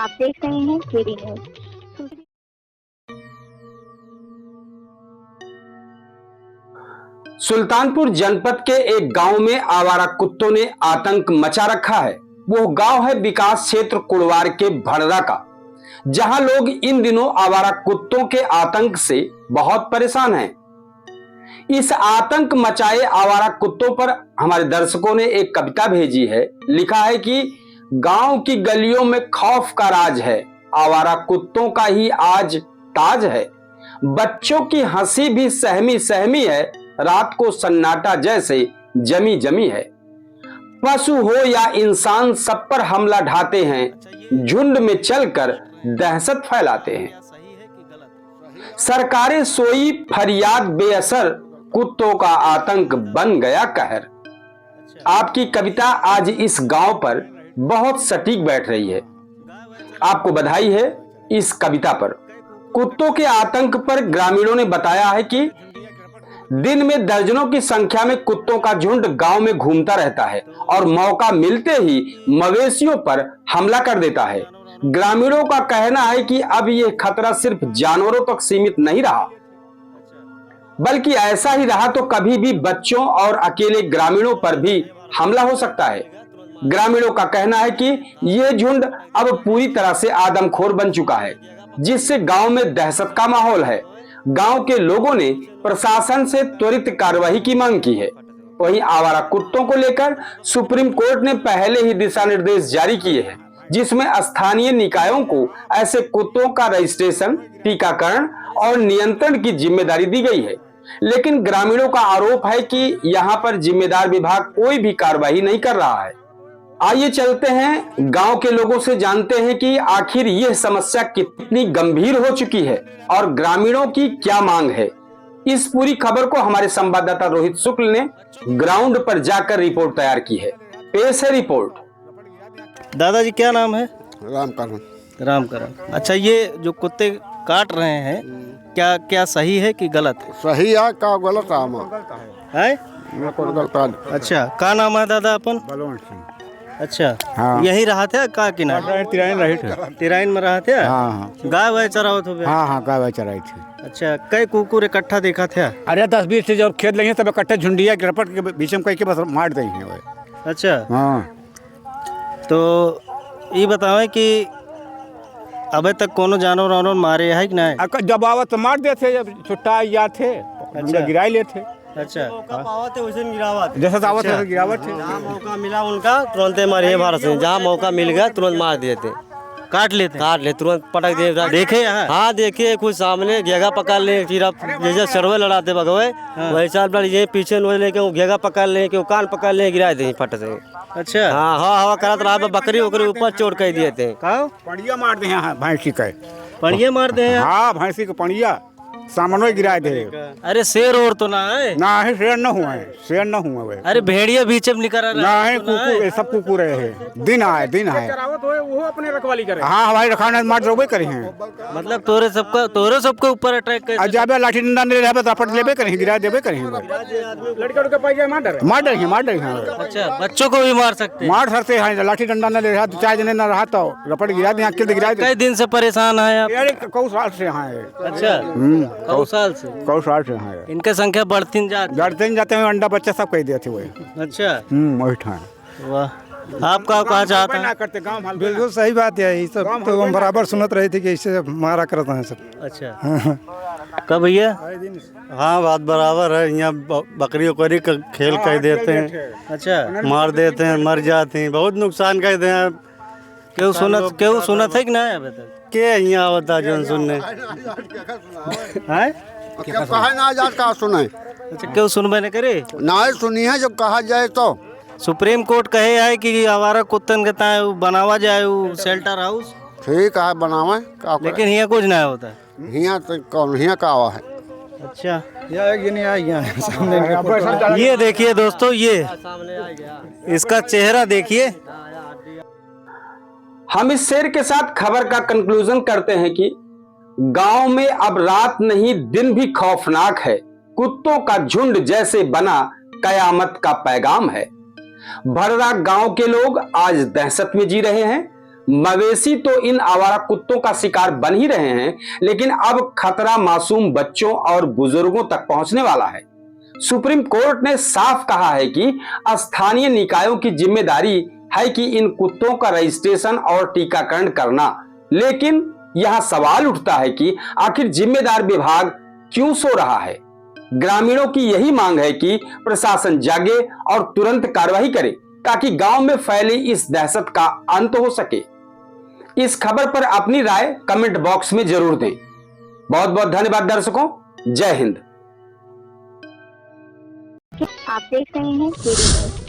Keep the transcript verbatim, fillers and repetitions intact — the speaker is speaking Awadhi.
आप देख रहे हैं केडी न्यूज। सुल्तानपुर जनपद के एक गांव में आवारा कुत्तों ने आतंक मचा रखा है। वो गांव है विकास क्षेत्र कुड़वार के भड़रा का, जहां लोग इन दिनों आवारा कुत्तों के आतंक से बहुत परेशान हैं। इस आतंक मचाए आवारा कुत्तों पर हमारे दर्शकों ने एक कविता भेजी है। लिखा है कि गांव की गलियों में खौफ का राज है, आवारा कुत्तों का ही आज ताज है। बच्चों की हंसी भी सहमी सहमी है, रात को सन्नाटा जैसे जमी जमी है। पशु हो या इंसान, सब पर हमला ढाते हैं, झुंड में चलकर दहशत फैलाते हैं। सरकारें सोई, फरियाद बेअसर, कुत्तों का आतंक बन गया कहर। आपकी कविता आज इस गांव पर बहुत सटीक बैठ रही है। आपको बधाई है इस कविता पर। कुत्तों के आतंक पर ग्रामीणों ने बताया है कि दिन में दर्जनों की संख्या में कुत्तों का झुंड गांव में घूमता रहता है और मौका मिलते ही मवेशियों पर हमला कर देता है। ग्रामीणों का कहना है कि अब यह खतरा सिर्फ जानवरों तक सीमित नहीं रहा, बल्कि ऐसा ही रहा तो कभी भी बच्चों और अकेले ग्रामीणों पर भी हमला हो सकता है। ग्रामीणों का कहना है कि ये झुंड अब पूरी तरह से आदमखोर बन चुका है, जिससे गांव में दहशत का माहौल है। गांव के लोगों ने प्रशासन से त्वरित कार्रवाई की मांग की है। वहीं आवारा कुत्तों को लेकर सुप्रीम कोर्ट ने पहले ही दिशा निर्देश जारी किए हैं, जिसमें स्थानीय निकायों को ऐसे कुत्तों का रजिस्ट्रेशन, टीकाकरण और नियंत्रण की जिम्मेदारी दी गई है। लेकिन ग्रामीणों का आरोप है कि यहाँ पर जिम्मेदार विभाग कोई भी कार्रवाई नहीं कर रहा है। आइए चलते हैं, गांव के लोगों से जानते हैं कि आखिर यह समस्या कितनी गंभीर हो चुकी है और ग्रामीणों की क्या मांग है। इस पूरी खबर को हमारे संवाददाता रोहित शुक्ल ने ग्राउंड पर जाकर रिपोर्ट तैयार की है। पेश है रिपोर्ट। दादाजी, क्या नाम है? रामकरण। रामकरण। अच्छा, ये जो कुत्ते काट रहे हैं, हम्म। क्या, क्या सही है कि गलत है? सही है, का गलत है? हम हैं? मैं कौन गलत है? अच्छा, का नाम है दादा अपन? बलवंत सिंह। अच्छा, हाँ। यही रहा था का कि ना? तिराइन रही थे। तिराइन में रहा था? हाँ, हाँ। गाय वाय चरावत हो बे? हाँ, हाँ, गाय वाय चराई थी। अच्छा, कई कुकुर इकट्ठा देखा था? अरे, दस बीस थे, जब खेत लगे तब इकट्ठा झुंडिया के रपट के बीच में कई के बस मार दे हैं वो। अच्छा। हाँ। तो ई बतावें कि अबे तक कोनो जानवर वानवर मारे है कि नहीं? आ, क-, जब आवत तो मार देते, जब छुट्टा आ जाते, अच्छा। उनका गिराई लेते। अच्छा। मौका पावत है, वैसे गिरावत है। जैसे तो आवत अच्छा। है, वैसे गिरावत है। जहाँ मौका मिला उनका, तुरंते मारिए भारत से। जहाँ मौका मिल गया, तुरंत मार देते। काट लेते हैं? काट ले, तुरंत पटक दे। देखे यहाँ? हाँ, देखिए, कुछ सामने घेगा पकड़ ले, फिर आप जैसे सरवे लड़ाते भगवे, हाँ। वैसा आप ये पीछे नोच लेके वो घेगा पकड़ ले, कि वो कान पकड़ ले, गिरा दे फट से। अच्छा। हाँ, हवा, हवा करत रहा, बकरी ओकरी ऊपर चोट कर दिए थे। का? पड़िया मार दे हैं, हाँ, भैंसी के। पड़िया मार दे हैं? हाँ, भैंसी के पड़िया, सामने गिरा दे। अरे, शेर और तो ना है? ना है, शेर न हुआ है, शेर न हुआ है। अरे, भेड़िया बीच में निकल रहा है, ना है, तो ना कुकुर, है? ये सब कुकुर है, दिन आए, दिन आए। चरावत होए, वो अपने रखवाली करे। हाँ, हमारी रखवाली मार देबे करे हैं। मतलब तोरे सबका, तोरे सबके ऊपर अटैक कर आ जाबे, लाठी डंडा नहीं रहबे तो रपट लेबे करें, गिरा देबे करें। लड़का उड़का पाई जाए, मार डरे। मार डरे, मार डरे, हाँ। अच्छा, बच्चों को भी मार सकते हैं? मार सकते हैं, लाठी डंडा न ले रहा, दो चार जने न रहा तो रपट गिरा दे, अकेले गिरा दे। कई दिन से परेशान हैं आप? अरे, क-, कई साल से हैं। अच्छा, हम्म, कई कई साल से? कई साल से हैं। इनके संख्या बढ़ती जाती? बढ़ते जाते हैं, अंडा बच्चा सब कह देते हुए। अच्छा। हम्म, वही ठान। वाह, आप का कहा चाहता है? ना करते, गाँव माल बिल्कुल सही बात है, ये सब गाँव तो माल हम बराबर सुनत रहे थे कि ऐसे मारा करता है सब। अच्छा। हाँ। कब भैया? हाँ, बात बराबर है। यहाँ ब-, बकरी उकरी का खेल हाँ, कर देते हैं। अच्छा। मार देते हैं, मर जाते हैं, बहुत नुकसान कर देते हैं। केहू सुनत, केहू सुनत है कि ना अबे तक? के यहाँ आवता जौन सुनने? हैं? अब कहे ना जात का सुने? अच्छा, केहू सुनबे न करे? ना ही सुनी है, जब कहा जाए तो। सुप्रीम कोर्ट कहे है कि आवारा कुत्तन के ताए उ बनावा जाए उ शेल्टर हाउस। ठीक है, बनावे, का करे? लेकिन हियाँ कुछ ना होता। हियाँ तो कौन, हियाँ का आवा है? अच्छा। या एक जनी आई यहाँ सामने। ये देखिए दोस्तों, ये इसका चेहरा देखिए। हम इस शेर के साथ खबर का कंक्लूजन करते हैं कि गांव में अब रात नहीं, दिन भी खौफनाक है। कुत्तों का झुंड जैसे बना कयामत का पैगाम है। भड़रा गांव के लोग आज दहशत में जी रहे हैं। मवेशी तो इन आवारा कुत्तों का शिकार बन ही रहे हैं, लेकिन अब खतरा मासूम बच्चों और बुजुर्गों तक पहुंचने वाला है। सुप्रीम कोर्ट ने साफ कहा है कि स्थानीय निकायों की जिम्मेदारी है कि इन कुत्तों का रजिस्ट्रेशन और टीकाकरण करना, लेकिन यहाँ सवाल उठता है कि आखिर जिम्मेदार विभाग क्यों सो रहा है? ग्रामीणों की यही मांग है कि प्रशासन जागे और तुरंत कार्रवाई करे, ताकि गांव में फैली इस दहशत का अंत हो सके। इस खबर पर अपनी राय कमेंट बॉक्स में जरूर दें। बहुत बहुत धन्यवाद दर्शकों, जय हिंद। आप देख रहे हैं केडी न्यूज़।